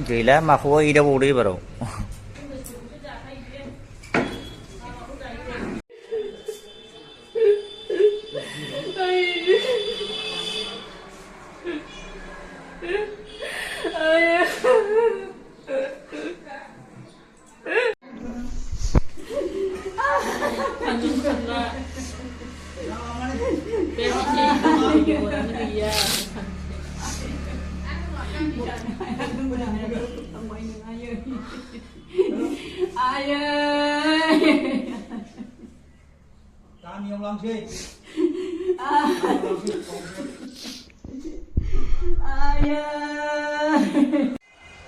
गैला माखौबा एदावबावदो एबाराव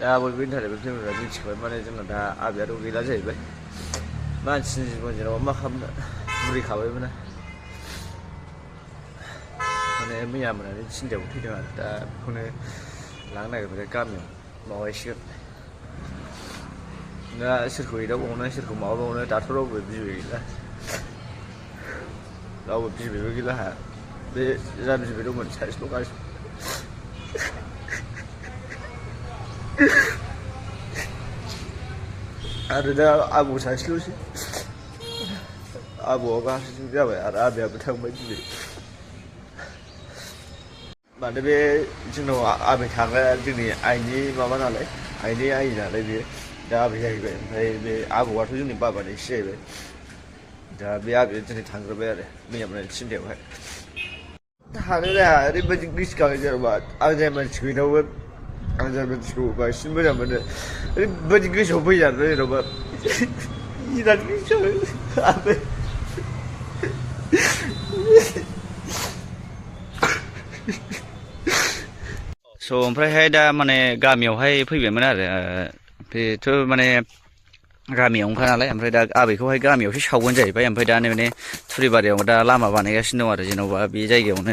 दा बयबो इन्टारनेट फेमिलिया मिथिबाय माने जोंना दा आबैयाथ' गैला जाहैबाय मानसिनि जिबन जेनेबा मा खालामनो बुरैखाबायबो ना माने मैया मोनानि थिनथायाव थैदों आरो दा बेखौनो लांनो नागिरबाय गामियाव माबायसिगोन दा सोरखौ एदावबावनो सोरखौ माबाबावनो दाथ' रावबो बिबै गैला रावबो बिबैबो गैला आंहा बे जा बिबै दंमोन सासेल' गासै आरो दा आबौ सासेल'सै आबौआ गासैजों जाबाय आरो आबैयाबो थांबाय दिनै माने बे जोंनाव आबै थाग्राया जोंनि आइनि माबा नालाय आइनि आइ नालाय बेयो दा आबै जाहैबाय ओमफ्राय बे आबौआथ' जोंनि बाबानिसो जाहैबाय दा बे आबैया दिनै थांग्रोबाय आरो मैया मोनानि थिनथायावहाय थानो जाया ओरैबायदि गोसोखाङो जेनेबा आं जाय मानसिखौ एदावो आं जाय मानसिखौ बांसिन मोजां मोनो ओरैबायदि गोसोआव फैयो आरो जेन'बा बिराद गोसोआव आबै स' ओमफ्रायहाय दा माने गामियावहाय फैबायमोन आरो बेथ' माने गामियावनोखा नालाय ओमफ्राय दा आबैखौहाय गामियावसो सावगोन जाहैबाय ओमफ्राय दा माने थुरिबारियाव दा लामा बानायगासिनो दं आरो जेन'बा बे जायगायावनो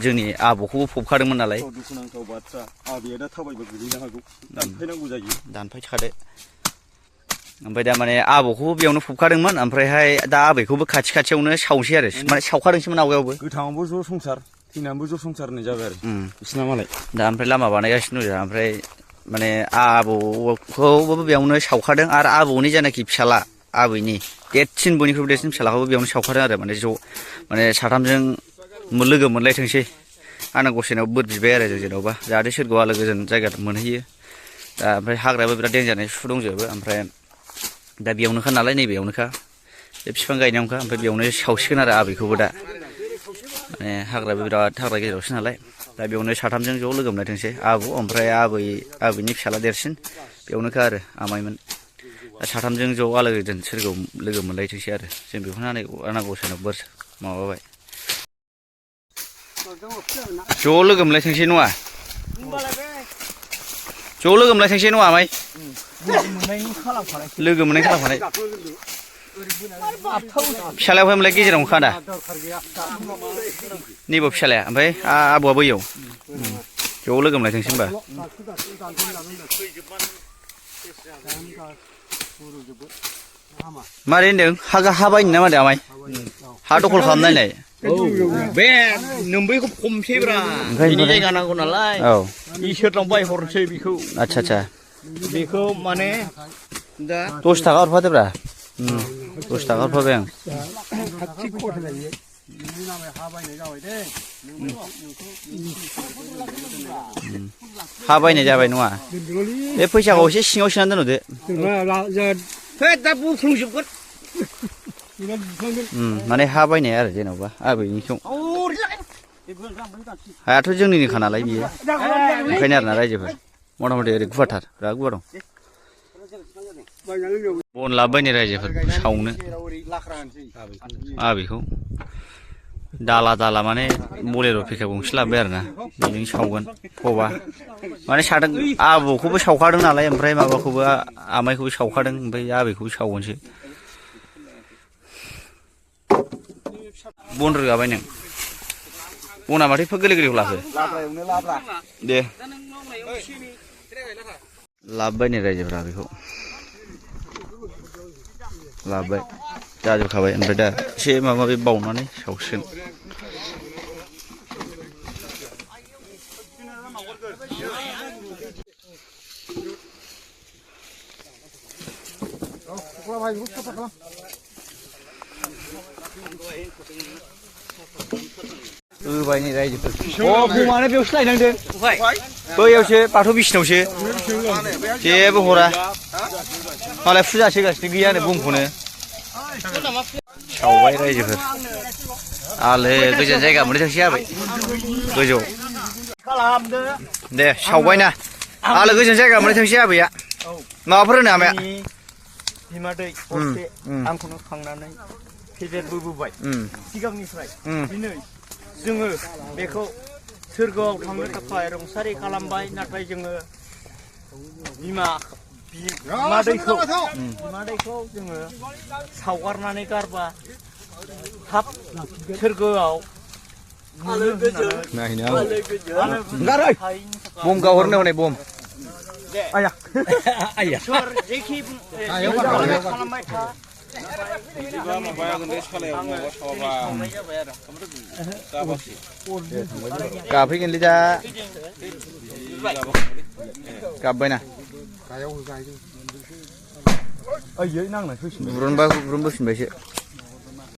जोंनि आबौखौबो फबखादोंमोन नालाय दुखुनांथाव बाथ्रा आबैया दा थाबायबा गोलैनो हागौ दानफायनांगौ जायो दानफायखादो ओमफ्राय दा माने आबौखौबो बेयावनो फबखादोंमोन ओमफ्रायहाय दा आबैखौबो खाथि खाथियावनो सावसै आरो माने सावखादोंसोमोन आवगायावबो गोथाङावबो ज' संसार थैनानैबो ज' संसार होननाय जाबाय आरो बिसिना मालाय दा ओमफ्राय लामा बानायगासिनो दं जोंहा ओमफ्राय माने आबौखौबो बेयावनो सावखादों आरो आबौनि जानाखि फिसाला आबैनि देरसिन बयनिख्रुइबो देरसिन फिसालाखौबो बेयावनो सावखादों आरो माने ज' माने साथामजों लोगो मोनलायथोंसै आनान गसाइनाव बोर बिबाय आरो जों जेन'बा जाहाथे सोरगोआव आलो गोजोन जायगा मोनहैयो दा ओमफ्राय हाग्रायाबो बिराद देन्जारनि सु दंजोबो ओमफ्राय दा बेयावनोखा नालाय नैबेयावनोखा बे बिफां गायनायावनोखा ओमफ्राय बेयावनो सावसिगोन आरो आबैखौबो दा माने हाग्रायाबो बिराद हाग्रा गेजेरावसो नालाय दा बेयावनो साथामजों ज' लोगो मोनलायथोंसै आबौ ओमफ्राय आबैनि फिसाला देरसिन बेयावनोखा आरो आमाइमोन दा साथामजों ज' आलो गोजोन सोरगोआव लोगो मोनलायथोंसै आरो जों बेखौनो आनान गसाइनाव बोर माबाबाय ज' लोगो मोनलायथोंसै नङा ज' लोगो मोनलायथोंसै नङा आमाइ लोगो मोननायनि खालामखानाय फिसालाया ओमफ्राय गेजेरावनो खा दा नैबाव फिसालाया ओमफ्राय आबौआ बैयाव ज' लोगो मोनलायथोंसै होनबा मारै होनदों हा बायनो ना मादों आमाइ हा दखल खालामनायनाय बे नोम्बैखौ खमसैब्रा बिनि जायगा नांगौ नालाय इसोरनाव बायहरनोसै बेखौ आदसा बेखौ माने दा 10 थाखा हरफादोब्रा 10 थाखा हरफाबाय आं हा बायनाय जाबाय नङा बे फैसाखौ एसे सिङाव सोनानै दोनहरदो दा बुख्रुंजोबगोन माने हा बायनाय आरो जेन'बा आबैनिखौ हायाथ' जोंनिनोखा नालाय बियो ओंखायनो आरोना रायजोफोर मथा मथि ओरै गुवारथार बिराद गुवार दं बन लाबोबायनो रायजोफोर सावनो आबैखौ दाला माने बलेर' पिकआप गंसे लाबोबाय आरोना बेजों सावगोन फबा माने सादों आबौखौबो सावखादों नालाय ओमफ्राय माबाखौबो आमाइखौबो सावखादों ओमफ्राय आबैखौबो सावगोनसो बन रोगाबाय नों बना माथो एफा गोरलै गोरलैखौ लाखो दे लाबोबाय नै रायजोफ्रा बेखौ लाबोबाय जाजोबखाबाय ओमफ्राय दा एसे माबा माबि बावनानै सावसिगोन होबायनि रायजोफोर बुमानो बेयावसो लायनांदों बैयावसो बाथौ बिसिनावसो जेबो हरा मालाय फुजासो होगासिनो गैयानो बुमखौनो सावबाय रायजोफोर आलो गोजान जायगा मोननो थांसै जाबाय गोजौ दे सावबाय ना आलो गोजान जायगा मोननो थांसै आबैया माबाफोर होनो आमाया बिमादै हरसे आंखौनो खांनानै फेदेरबोबाय सिगांनिफ्राय दिनै जोङो बेखौ सोरगोआव थांनो थाखाय रुंसारि खालामबाय नाथाय जोङो बिमादैखौ जोङो सावगारनानै गारबा थाब सोरगोआव बम गावहरनो हनै बम आया आया जेखि खालामबाय था गाफैगोनलै दा गाबबायना बुरुनबोफिनबायसो